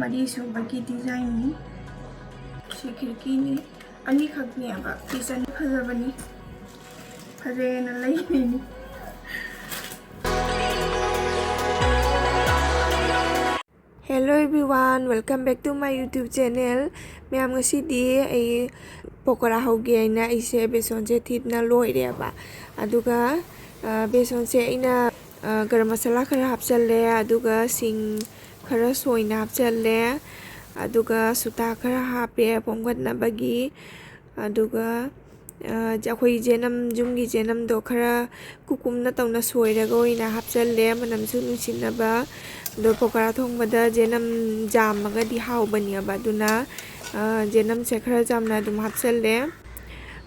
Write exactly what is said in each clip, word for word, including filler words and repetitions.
ꯃꯔꯤ ꯁꯨꯕꯒꯤ ꯗꯤꯖꯥꯏꯟꯅꯤ꯫ ꯁꯤ ꯈꯤꯔꯀꯤꯅꯤ꯫ ꯑꯅꯤꯈꯛꯅꯦꯕ꯫ ꯀꯤꯆꯟ ꯐꯖꯕꯅꯤ꯫ ꯐꯖꯩꯌꯦꯅ ꯂꯩꯔꯤꯅꯤ꯫ Hello everyone, welcome back to my YouTube channel. ꯃꯌꯥꯝ, ꯉꯁꯤꯗꯤ ꯑꯩ ꯄꯀꯣꯔꯥ ꯍꯧꯒꯦ ꯍꯥꯏꯅ ꯑꯩꯁꯦ ꯕꯦꯁꯣꯟꯁꯦ ꯊꯤꯠꯅ ꯂꯣꯏꯔꯦꯕ꯫ ꯑꯗꯨꯒ, ꯑ, ꯕꯦꯁꯣꯟꯁꯦ ꯑꯩꯅ, ꯑ, ꯒꯔꯝ ꯃꯁꯥꯂꯥ ꯈꯔ ꯍꯥꯞꯆꯜꯂꯦ, ꯑꯗꯨꯒ ꯁꯤꯡ ꯈꯔ ꯁꯣꯏꯅ ꯍꯥꯞꯆꯜꯂꯦ, ꯑꯗꯨꯒ ꯁꯨꯇꯥ ꯈꯔ ꯍꯥꯞꯄꯦ ꯄꯣꯝꯈꯠꯅꯕꯒꯤ꯫ ꯑꯗꯨꯒ, ꯑ, ꯑꯩꯈꯣꯏ ꯆꯦꯅꯝ, ꯌꯨꯝꯒꯤ ꯆꯦꯅꯝꯗꯣ ꯈꯔ ꯀꯨꯀꯨꯝꯅ ꯇꯧꯅ ꯁꯣꯏꯔꯒ ꯑꯣꯏꯅ ꯍꯥꯞꯆꯜꯂꯦ, ꯃꯅꯝꯁꯨ ꯅꯨꯡꯁꯤꯅꯕ꯫ ꯑꯗꯣ ꯄꯀꯣꯔꯥ ꯊꯣꯡꯕꯗ ꯆꯦꯅꯝ ꯌꯥꯝꯃꯒꯗꯤ ꯍꯥꯎꯕꯅꯦꯕ, ꯑꯗꯨꯅ, ꯑ, ꯆꯦꯅꯝꯁꯦ ꯈꯔ ꯆꯝꯅ ꯑꯗꯨꯝ ꯍꯥꯞꯆꯜꯂꯦ꯫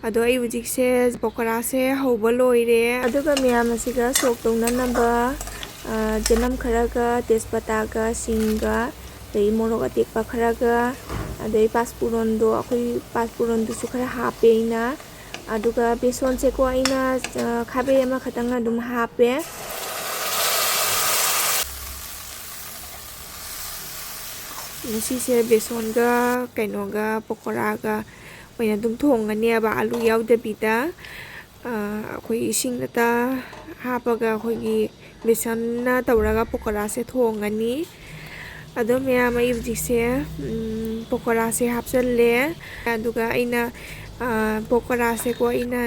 ꯑꯗꯣ ꯑꯩ ꯍꯧꯖꯤꯛꯁꯦ ꯄꯀꯣꯔꯥꯁꯦ ꯍꯧꯕ ꯂꯣꯏꯔꯦ꯫ ꯑꯗꯨꯒ ꯃꯌꯥꯝ ꯑꯁꯤꯒ ꯁꯣꯛ ꯇꯧꯅꯅꯕ, ꯑ, ꯆꯅꯝ ꯈꯔꯒ, ꯇꯦꯖꯄꯇꯥꯒ, ꯁꯤꯡꯒ, ꯑꯗꯩ ꯃꯣꯔꯣꯛ ꯑꯇꯦꯛꯄ ꯈꯔꯒ, ꯑꯗꯩ ꯄꯥꯁꯄꯨꯔꯣꯟꯗꯣ, ꯑꯩꯈꯣꯏ ꯄꯥꯁꯄꯨꯔꯣꯟꯗꯨꯁꯨ ꯈꯔ ꯍꯥꯞꯄꯦ ꯑꯩꯅ꯫ ꯑꯗꯨꯒ ꯕꯦꯁꯣꯟꯁꯦꯀꯣ ꯑꯩꯅ, ꯑ, ꯈꯥꯕꯩ ꯑꯃꯈꯛꯇꯪ ꯑꯗꯨꯝ ꯍꯥꯞꯄꯦ꯫ ꯉꯁꯤꯁꯦ ꯕꯦꯁꯣꯟꯒ ꯀꯩꯅꯣꯒ ꯄꯀꯣꯔꯥꯒ ꯑꯣꯏꯅ ꯑꯗꯨꯝ ꯊꯣꯡꯉꯅꯦꯕ, ꯑꯂꯨ ꯌꯥꯎꯗꯕꯤꯗ꯫ ꯑ, ꯑꯩꯈꯣꯏ ꯏꯁꯤꯡ ꯈꯛꯇ ꯍꯥꯞꯄꯒ ꯑꯩꯈꯣꯏꯒꯤ ꯕꯦꯁꯟꯅ ꯇꯧꯔꯒ ꯄꯀꯣꯔꯥꯁꯦ ꯊꯣꯡꯉꯅꯤ꯫ ꯑꯗꯣ ꯃꯌꯥꯝ, ꯑꯩ ꯍꯧꯖꯤꯛꯁꯦ, ꯎꯝ, ꯄꯀꯣꯔꯥꯁꯦ ꯍꯥꯞꯆꯜꯂꯦ꯫ ꯑꯗꯨꯒ ꯑꯩꯅ, ꯑ, ꯄꯀꯣꯔꯥꯁꯦꯀꯣ ꯑꯩꯅ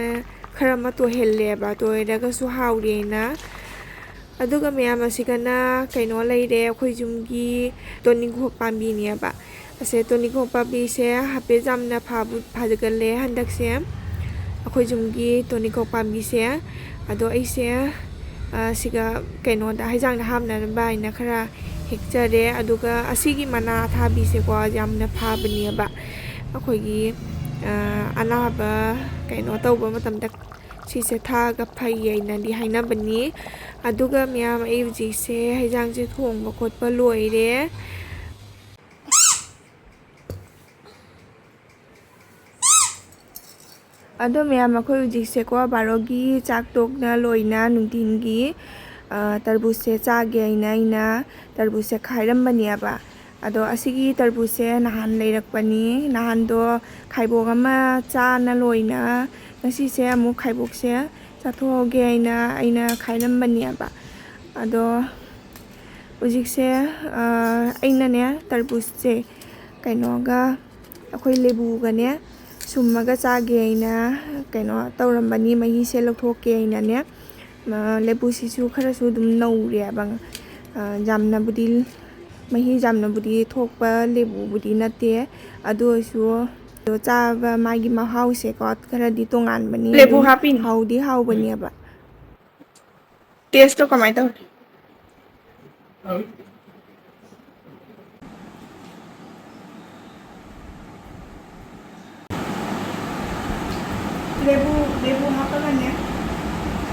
ꯈꯔ ꯑꯃ ꯇꯣꯏꯍꯜꯂꯦꯕ, ꯇꯣꯏꯔꯒꯁꯨ ꯍꯥꯎꯔꯦꯅ꯫ ꯑꯗꯨꯒ ꯃꯌꯥꯝ ꯑꯁꯤꯒꯅ ꯀꯩꯅꯣ ꯂꯩꯔꯦ, ꯑꯩꯈꯣꯏ ꯌꯨꯝꯒꯤ ꯇꯣꯅꯤꯡꯈꯣꯛ ꯄꯥꯝꯕꯤꯅꯦꯕ꯫ ꯑꯁꯦ ꯇꯣꯅꯤꯡꯈꯣꯛ ꯄꯥꯝꯕꯤꯁꯦ ꯍꯥꯏꯐꯦꯠ ꯌꯥꯝꯅ ꯐꯕꯨ-, ꯐꯒꯜꯂꯦ ꯍꯟꯗꯛꯁꯦ, ꯑꯩꯈꯣꯏ ꯌꯨꯝꯒꯤ ꯇꯣꯅꯤꯡꯈꯣꯛ ꯄꯥꯝꯕꯤꯁꯦ꯫ ꯑꯗꯣ ꯑꯩꯁꯦ, ꯑ, ꯁꯤꯒ ꯀꯩꯅꯣꯗ ꯍꯩꯖꯥꯡꯗ ꯍꯥꯞꯅꯅꯕ ꯍꯥꯏꯅ ꯈꯔ ꯍꯦꯛꯆꯔꯦ꯫ ꯑꯗꯨꯒ ꯑꯁꯤꯒꯤ ꯃꯅꯥ ꯑꯊꯥꯕꯤꯁꯦꯀꯣ ꯌꯥꯝꯅ ꯐꯕꯅꯦꯕ, ꯑꯩꯈꯣꯏꯒꯤ, ꯑ, ꯑꯅꯥꯕ ꯀꯩꯅꯣ ꯇꯧꯕ ꯃꯇꯝꯗ ꯁꯤꯁꯦ ꯊꯥꯛꯑꯒ ꯐꯩ ꯍꯥꯏꯅꯗꯤ ꯍꯥꯏꯅꯕꯅꯤ꯫ ꯑꯗꯨꯒ ꯃꯌꯥꯝ, ꯑꯩ ꯍꯧꯖꯤꯛꯁꯦ ꯍꯩꯖꯥꯡꯁꯦ ꯊꯣꯡꯕ ꯈꯣꯠꯄ ꯂꯣꯏꯔꯦ꯫ ꯑꯗꯣ ꯃꯌꯥꯝ, ꯑꯩꯈꯣꯏ ꯍꯧꯖꯤꯛꯁꯦꯀꯣ ꯕꯥꯔꯣꯒꯤ ꯆꯥꯛ ꯇꯣꯛꯅ ꯂꯣꯏꯅ ꯅꯨꯡꯊꯤꯟꯒꯤ, ꯑ, ꯇꯔꯕꯨꯖꯁꯦ ꯆꯥꯒꯦ ꯍꯥꯏꯅ ꯑꯩꯅ ꯇꯔꯕꯨꯖꯁꯦ ꯈꯥꯏꯔꯝꯕꯅꯦꯕ꯫ ꯑꯗꯣ ꯑꯁꯤꯒꯤ ꯇꯔꯕꯨꯖꯁꯦ ꯅꯍꯥꯟ ꯂꯩꯔꯛꯄꯅꯤ꯫ ꯅꯍꯥꯟꯗꯣ ꯈꯥꯏꯕꯣꯛ ꯑꯃ ꯆꯥꯅ ꯂꯣꯏꯅ ꯉꯁꯤꯁꯦ ꯑꯃꯨꯛ ꯈꯥꯏꯕꯣꯛꯁꯦ ꯆꯥꯊꯣꯛꯑꯒꯦ ꯍꯥꯏꯅ ꯑꯩꯅ ꯈꯥꯏꯔꯝꯕꯅꯦꯕ꯫ ꯑꯗꯣ ꯍꯧꯖꯤꯛꯁꯦ, ꯑ, ꯑꯩꯅꯅꯦ ꯇꯔꯕꯨꯖꯁꯦ ꯀꯩꯅꯣꯒ, ꯑꯩꯈꯣꯏ ꯂꯦꯕꯨꯒꯅꯦ ꯁꯨꯝꯃꯒ ꯆꯥꯒꯦ ꯍꯥꯏꯅ ꯀꯩꯅꯣ ꯇꯧꯔꯝꯕꯅꯤ, ꯃꯍꯤꯁꯦ ꯂꯧꯊꯣꯛꯀꯦ ꯍꯥꯏꯅꯅꯦ꯫ ꯑ, ꯂꯦꯕꯨꯁꯤꯁꯨ ꯈꯔꯁꯨ ꯑꯗꯨꯝ ꯅꯧꯔꯦꯕ꯫ ꯑ, ꯌꯥꯝꯅꯕꯨꯗꯤ, ꯃꯍꯤ ꯌꯥꯝꯅꯕꯨꯗꯤ ꯊꯣꯛꯄ ꯂꯦꯕꯨꯕꯨꯗꯤ ꯅꯠꯇꯦ, ꯑꯗꯨ ꯑꯣꯏꯔꯁꯨ ꯑꯗꯣ ꯆꯥꯕ ꯃꯥꯒꯤ ꯃꯍꯥꯎꯁꯦꯀꯣ ꯈꯔꯗꯤ ꯇꯣꯉꯥꯟꯕꯅꯤ꯫ ꯂꯦꯕꯨ ꯑꯗꯨꯝ ꯍꯥꯞꯄꯤꯅꯤ꯫ ꯍꯥꯎꯗꯤ ꯍꯥꯎꯕꯅꯦꯕ꯫ ꯇꯦꯁꯇꯣ ꯀꯃꯥꯏꯅ ꯇꯧꯔꯤ? ꯂꯦꯕꯨ, ꯂꯦꯕꯨ ꯍꯥꯞꯄꯒꯅꯦ,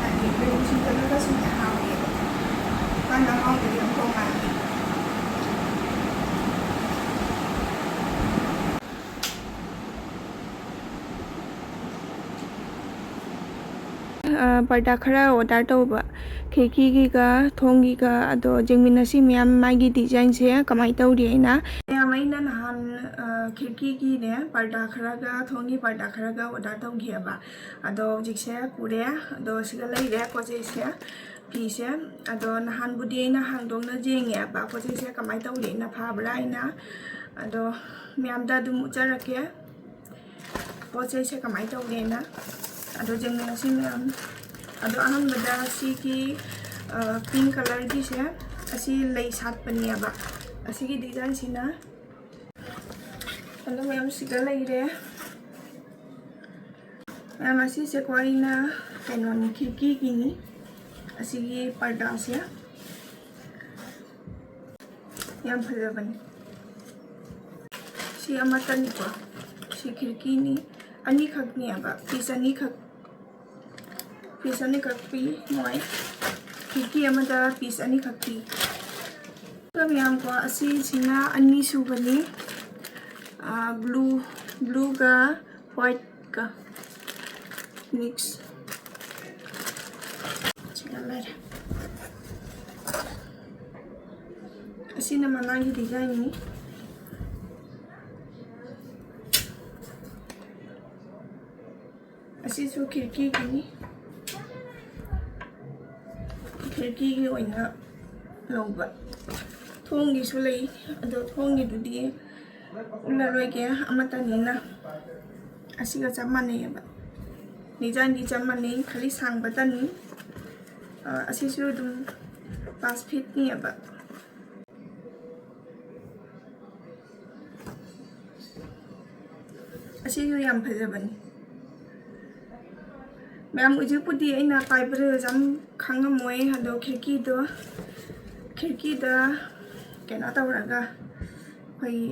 ꯍꯥꯏꯗꯤ ꯂꯦꯕꯨ ꯁꯨꯝꯖꯜꯂꯒ ꯁꯨꯝꯅꯦ ꯍꯥꯎꯋꯦꯕ꯫ ꯃꯥꯅ ꯍꯥꯎꯕꯗꯤ ꯌꯥꯝ ꯇꯣꯉꯥꯜꯂꯤ꯫ ꯑ, ꯄꯔꯗꯥ ꯈꯔ ꯑꯣꯔꯗꯔ ꯇꯧꯕ, ꯈꯤꯔꯀꯤꯒꯤꯒ ꯊꯣꯡꯒꯤꯒ꯫ ꯑꯗꯣ ꯌꯦꯡꯃꯤꯟꯅꯁꯤ ꯃꯌꯥꯝ, ꯃꯥꯒꯤ ꯗꯤꯖꯥꯏꯟꯁꯦ ꯀꯃꯥꯏꯅ ꯇꯧꯔꯤ ꯍꯥꯏꯅ꯫ ꯃꯌꯥꯝ, ꯑꯩꯅ ꯅꯍꯥꯟ, ꯑ, ꯈꯤꯔꯀꯤꯒꯤꯅꯦ ꯄꯔꯗꯥ ꯈꯔꯒ ꯊꯣꯡꯒꯤ ꯄꯔꯗꯥ ꯈꯔꯒ ꯑꯣꯔꯗꯔ ꯇꯧꯈꯤꯑꯕ꯫ ꯑꯗꯣ ꯍꯧꯖꯤꯛꯁꯦ ꯄꯨꯔꯦ꯫ ꯑꯗꯣ ꯁꯤꯗ ꯂꯩꯔꯦ ꯄꯣꯠ ꯆꯩꯁꯦ, ꯐꯤꯁꯦ꯫ ꯑꯗꯣ ꯅꯍꯥꯟꯕꯨꯗꯤ ꯑꯩꯅ ꯍꯥꯡꯗꯣꯛꯅ ꯌꯦꯡꯉꯦꯕ ꯄꯣꯠ ꯆꯩꯁꯦ ꯀꯃꯥꯏꯅ ꯇꯧꯔꯤꯅ ꯐꯕ꯭ꯔꯥ ꯍꯥꯏꯅ꯫ ꯑꯗꯣ ꯃꯌꯥꯝꯗ ꯑꯗꯨꯝ ꯎꯠꯆꯔꯛꯀꯦ ꯄꯣꯠ ꯆꯩꯁꯦ ꯀꯃꯥꯏꯅ ꯇꯧꯒꯦꯅ꯫ ꯑꯗꯣ ꯌꯦꯡꯃꯤꯟꯅꯁꯤ ꯃꯌꯥꯝ꯫ ꯑꯗꯣ ꯑꯍꯥꯟꯕꯗ ꯁꯤꯒꯤ, ꯑ, ꯄꯤꯡ ꯀꯂꯔꯒꯤꯁꯦ, ꯑꯁꯤ ꯂꯩ ꯁꯥꯠꯄꯅꯦꯕ꯫ ꯑꯁꯤꯒꯤ ꯗꯤꯖꯥꯏꯟꯁꯤꯅ꯫ ꯑꯗꯣ ꯃꯌꯥꯝ ꯁꯤꯗ ꯂꯩꯔꯦ꯫ ꯃꯌꯥꯝ ꯑꯁꯤꯁꯦꯀꯣ ꯑꯩꯅ ꯀꯩꯅꯣꯅꯤ, ꯈꯤꯔꯀꯤꯒꯤꯅꯤ꯫ ꯑꯁꯤꯒꯤ ꯄꯔꯗꯥꯁꯦ ꯌꯥꯝ ꯐꯖꯕꯅꯤ꯫ ꯁꯤ ꯑꯃꯠꯇꯅꯤꯀꯣ꯫ ꯁꯤ ꯈꯤꯔꯀꯤꯅꯤ꯫ ꯑꯅꯤꯈꯛꯅꯦꯕ, ꯄꯤꯁ ꯑꯅꯤꯈꯛ꯫ ꯄꯤꯁ ꯑꯅꯤꯈꯛ ꯄꯤ ꯃꯣꯏ꯫ ꯈꯤꯔꯀꯤ ꯑꯃꯗ ꯄꯤꯁ ꯑꯅꯤꯈꯛ ꯄꯤ꯫ ꯑꯗꯨꯒ ꯃꯌꯥꯝꯀꯣ, ꯑꯁꯤꯁꯤꯅ ꯑꯅꯤ ꯁꯨꯕꯅꯤ꯫ ꯑꯥ, ꯕ꯭ꯂꯨ, ꯕ꯭ꯂꯨꯒ ꯋꯥꯏꯠꯀ ꯃꯤꯛꯁ꯫ ꯁꯤꯒ ꯂꯩꯔꯦ꯫ ꯁꯤꯅ ꯃꯅꯥꯒꯤ ꯗꯤꯖꯥꯏꯟꯅꯤ꯫ ꯑꯁꯤꯁꯨ ꯈꯤꯔꯀꯤꯒꯤꯅꯤ꯫ ꯈꯤꯔꯀꯤꯒꯤ ꯑꯣꯏꯅ ꯂꯧꯕ꯫ ꯊꯣꯡꯒꯤꯁꯨ ꯂꯩ, ꯑꯗꯣ ꯊꯣꯡꯒꯤꯗꯨꯗꯤ ꯎꯠꯂꯔꯣꯏꯒꯦ, ꯑꯃꯠꯇꯅꯤꯅ꯫ ꯑꯁꯤꯒ ꯆꯞ ꯃꯥꯟꯅꯩꯌꯦꯕ, ꯗꯤꯖꯥꯏꯟꯗꯤ ꯆꯞ ꯃꯥꯟꯅꯩ, ꯈꯔꯤ ꯁꯥꯡꯕꯇꯅꯤ꯫ ꯑ, ꯑꯁꯤꯁꯨ ꯑꯗꯨꯝ ꯄꯥꯁ ꯐꯤꯠꯅꯤꯌꯦꯕ꯫ ꯑꯁꯤꯁꯨ ꯌꯥꯝ ꯐꯖꯕꯅꯤ꯫ ꯃꯌꯥꯝ ꯍꯧꯖꯤꯛꯄꯨꯗꯤ ꯑꯩꯅ ꯄꯥꯏꯕꯗ ꯌꯥꯝ ꯈꯪꯉꯝꯃꯣꯏ, ꯑꯗꯣ ꯈꯤꯔꯀꯤꯗꯣ, ꯈꯤꯔꯀꯤꯗ ꯀꯩꯅꯣ ꯇꯧꯔꯒ ꯑꯩꯈꯣꯏꯒꯤ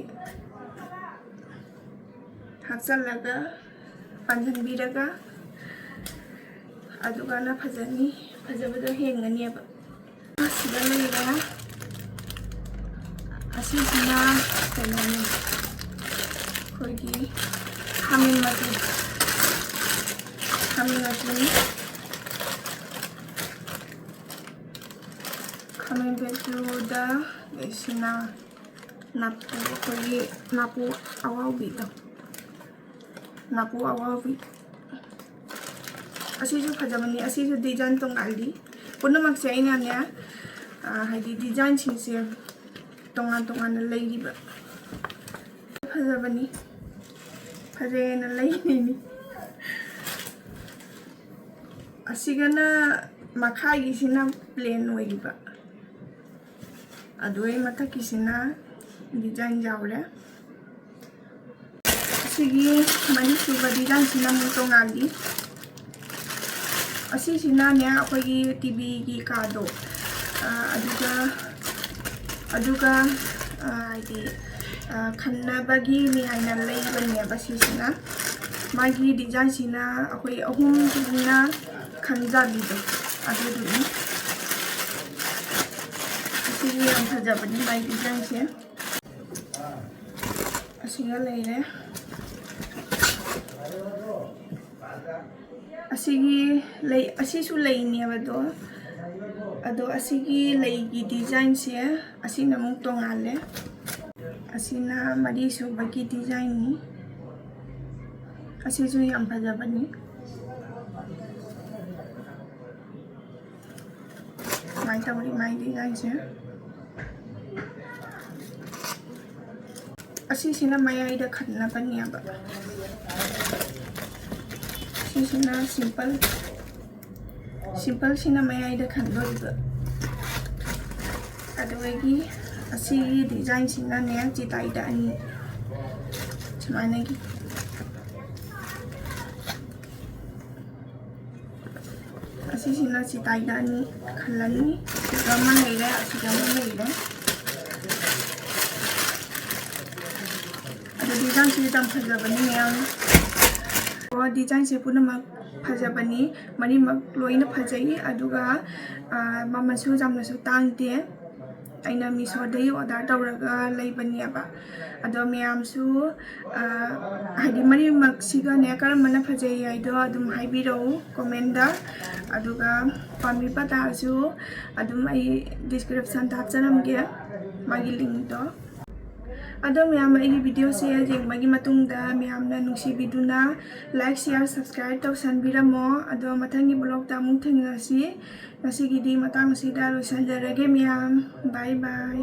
ꯍꯥꯞꯆꯜꯂꯒ ꯄꯥꯟꯁꯤꯟꯕꯤꯔꯒ ꯑꯗꯨꯒꯅ ꯐꯖꯅꯤ, ꯐꯖꯕꯗꯣ ꯍꯦꯟꯒꯅꯦꯕ꯫ ꯁꯤꯗ ꯂꯩꯔꯦ꯫ ꯑꯁꯤꯁꯤꯅ ꯀꯩꯅꯣꯅꯤ, ꯑꯩꯈꯣꯏꯒꯤ ꯈꯥꯃꯦꯟ ꯃꯆꯨ, ꯈꯥꯃꯦꯟ ꯃꯆꯨꯅꯤ꯫ ꯈꯥꯃꯦꯟ ꯃꯆꯨꯗ ꯑꯁꯤꯅ ꯅꯥꯄꯨ, ꯑꯩꯈꯣꯏꯒꯤ ꯅꯥꯄꯨ ꯑꯋꯥꯎꯕꯤꯗꯣ, ꯅꯥꯄꯨ ꯑꯋꯥꯎꯕꯤ꯫ ꯑꯁꯤꯁꯨ ꯐꯖꯕꯅꯤ, ꯑꯁꯤꯁꯨ ꯗꯤꯖꯥꯏꯟ ꯇꯣꯉꯥꯜꯂꯤ꯫ ꯄꯨꯝꯅꯃꯛꯁꯦ ꯑꯩꯅꯅꯦ, ꯑ, ꯍꯥꯏꯗꯤ ꯗꯤꯖꯥꯏꯟꯁꯤꯡꯁꯦ ꯇꯣꯉꯥꯟ ꯇꯣꯉꯥꯟꯅ ꯂꯩꯔꯤꯕ꯫ ꯐꯖꯕꯅꯤ, ꯐꯖꯩꯌꯦꯅ ꯂꯩꯔꯤꯅꯤ꯫ ꯑꯁꯤꯒꯅ ꯃꯈꯥꯒꯤꯁꯤꯅ ꯄ꯭ꯂꯦꯟ ꯑꯣꯏꯔꯤꯕ, ꯑꯗꯨꯒ ꯃꯊꯛꯀꯤꯁꯤꯅ ꯗꯤꯖꯥꯏꯟ ꯌꯥꯎꯔꯦ꯫ ꯑꯁꯤꯒꯤ ꯃꯔꯤꯁꯨꯕ ꯗꯤꯖꯥꯏꯟꯁꯤꯅ ꯑꯃꯨꯛ ꯇꯣꯉꯥꯜꯂꯤ꯫ ꯑꯁꯤꯁꯤꯅꯅꯦ ꯑꯩꯈꯣꯏꯒꯤ ꯇꯤꯚꯤꯒꯤ ꯀꯥꯗꯣ, ꯑ, ꯑꯗꯨꯒ, ꯑꯗꯨꯒ, ꯑ, ꯍꯥꯏꯗꯤ, ꯑ, ꯈꯟꯅꯕꯒꯤꯅꯤ ꯍꯥꯏꯅ ꯂꯩꯕꯅꯦꯕ ꯁꯤꯁꯤꯅ꯫ ꯃꯥꯒꯤ ꯗꯤꯖꯥꯏꯟꯁꯤꯅ ꯑꯩꯈꯣꯏ ꯑꯍꯨꯝꯁꯤꯅ ꯈꯟꯖꯕꯤꯗꯣ ꯑꯗꯨꯗꯨꯅꯤ꯫ ꯑꯁꯤꯁꯨ ꯌꯥꯝ ꯐꯖꯕꯅꯤ ꯃꯥꯒꯤ ꯗꯤꯖꯥꯏꯟꯁꯦ꯫ ꯑꯁꯤꯒ ꯂꯩꯔꯦ꯫ ꯑꯁꯤꯒꯤ ꯂꯩ, ꯑꯁꯤꯁꯨ ꯂꯩꯅꯦꯕ ꯑꯗꯣ, ꯑꯗꯣ ꯑꯁꯤꯒꯤ ꯂꯩꯒꯤ ꯗꯤꯖꯥꯏꯟꯁꯦ ꯑꯁꯤꯅ ꯑꯃꯨꯛ ꯇꯣꯉꯥꯜꯂꯦ꯫ ꯑꯁꯤꯅ ꯃꯔꯤꯁꯨꯕꯒꯤ ꯗꯤꯖꯥꯏꯟꯅꯤ꯫ ꯑꯁꯤꯁꯨ ꯌꯥꯝ ꯐꯖꯕꯅꯤ꯫ ꯁꯨꯃꯥꯏꯅ ꯇꯧꯔꯤ ꯃꯥꯏ ꯗꯤꯖꯥꯏꯟꯁꯦ꯫ ꯑꯁꯤꯁꯤꯅ ꯃꯌꯥꯏꯗ ꯈꯟꯅꯕꯅꯦꯕ꯫ ꯁꯤꯁꯤꯅ ꯁꯤꯝꯄꯜ, ꯁꯤꯝꯄꯜꯁꯤꯅ ꯃꯌꯥꯏꯗ ꯈꯟꯗꯣꯔꯤꯕ꯫ ꯑꯗꯨꯗꯒꯤ ꯑꯁꯤꯒꯤ ꯗꯤꯖꯥꯏꯟꯁꯤꯅꯅꯦ ꯆꯤꯇꯥꯏꯗ ꯑꯅꯤ ꯁꯨꯃꯥꯏꯅꯒꯤ꯫ ꯑꯁꯤꯁꯤꯅ ꯆꯤꯇꯥꯏꯗ ꯑꯅꯤ ꯈꯜꯂꯅꯤ꯫ ꯑꯁꯤꯗ ꯑꯃ ꯂꯩꯔꯦ, ꯑꯁꯤꯗ ꯑꯃ ꯂꯩꯔꯦ꯫ ꯑꯗꯣ ꯗꯤꯖꯥꯏꯟꯁꯤꯁꯨ ꯌꯥꯝ ꯐꯖꯕꯅꯤ ꯃꯌꯥꯝ꯫ ꯑꯣ, ꯗꯤꯖꯥꯏꯟꯁꯦ ꯄꯨꯝꯅꯃꯛ ꯐꯖꯕꯅꯤ, ꯃꯔꯤꯃꯛ ꯂꯣꯏꯅ ꯐꯖꯩ꯫ ꯑꯗꯨꯒ, ꯑ, ꯃꯃꯜꯁꯨ ꯌꯥꯝꯅꯁꯨ ꯇꯥꯡꯗꯦ꯫ ꯑꯩꯅ ꯃꯤꯁꯣꯗꯒꯤ ꯑꯣꯔꯗꯔ ꯇꯧꯔꯒ ꯂꯩꯕꯅꯦꯕ꯫ ꯑꯗꯣ ꯃꯌꯥꯝꯁꯨ, ꯑ, ꯍꯥꯏꯗꯤ ꯃꯔꯤꯃꯛꯁꯤꯒꯅꯦ ꯀꯔꯝꯕꯅ ꯐꯖꯩ ꯍꯥꯏꯗꯣ ꯑꯗꯨꯝ ꯍꯥꯏꯕꯤꯔꯛꯎ ꯀꯣꯃꯦꯟꯗ꯫ ꯑꯗꯨꯒ ꯄꯥꯝꯕꯤꯕ ꯇꯥꯔꯁꯨ ꯑꯗꯨꯝ ꯑꯩ ꯗꯤꯁꯀ꯭ꯔꯤꯞꯁꯟꯗ ꯍꯥꯞꯆꯔꯝꯒꯦ ꯃꯥꯒꯤ ꯂꯤꯡꯗꯣ꯫ ꯑꯗꯣ ꯃꯌꯥꯝ ꯑꯩꯒꯤ ꯚꯤꯗꯤꯑꯣꯁꯦ ꯌꯦꯡꯕꯒꯤ ꯃꯇꯨꯡꯗ ꯃꯌꯥꯝꯅ ꯅꯨꯡꯁꯤꯕꯤꯗꯨꯅ like, share, subscribe ꯇꯧꯁꯟꯕꯤꯔꯝꯃꯣ꯫ ꯑꯗꯣ ꯃꯊꯪꯒꯤ ꯕ꯭ꯂꯣꯛꯇ ꯑꯃꯨꯛ ꯊꯦꯡꯅꯁꯤ꯫ ꯉꯁꯤꯒꯤꯗꯤ ꯃꯇꯥꯡ ꯑꯁꯤꯗ ꯂꯣꯏꯁꯤꯟꯖꯔꯒꯦ ꯃꯌꯥꯝ꯫ Bye bye꯫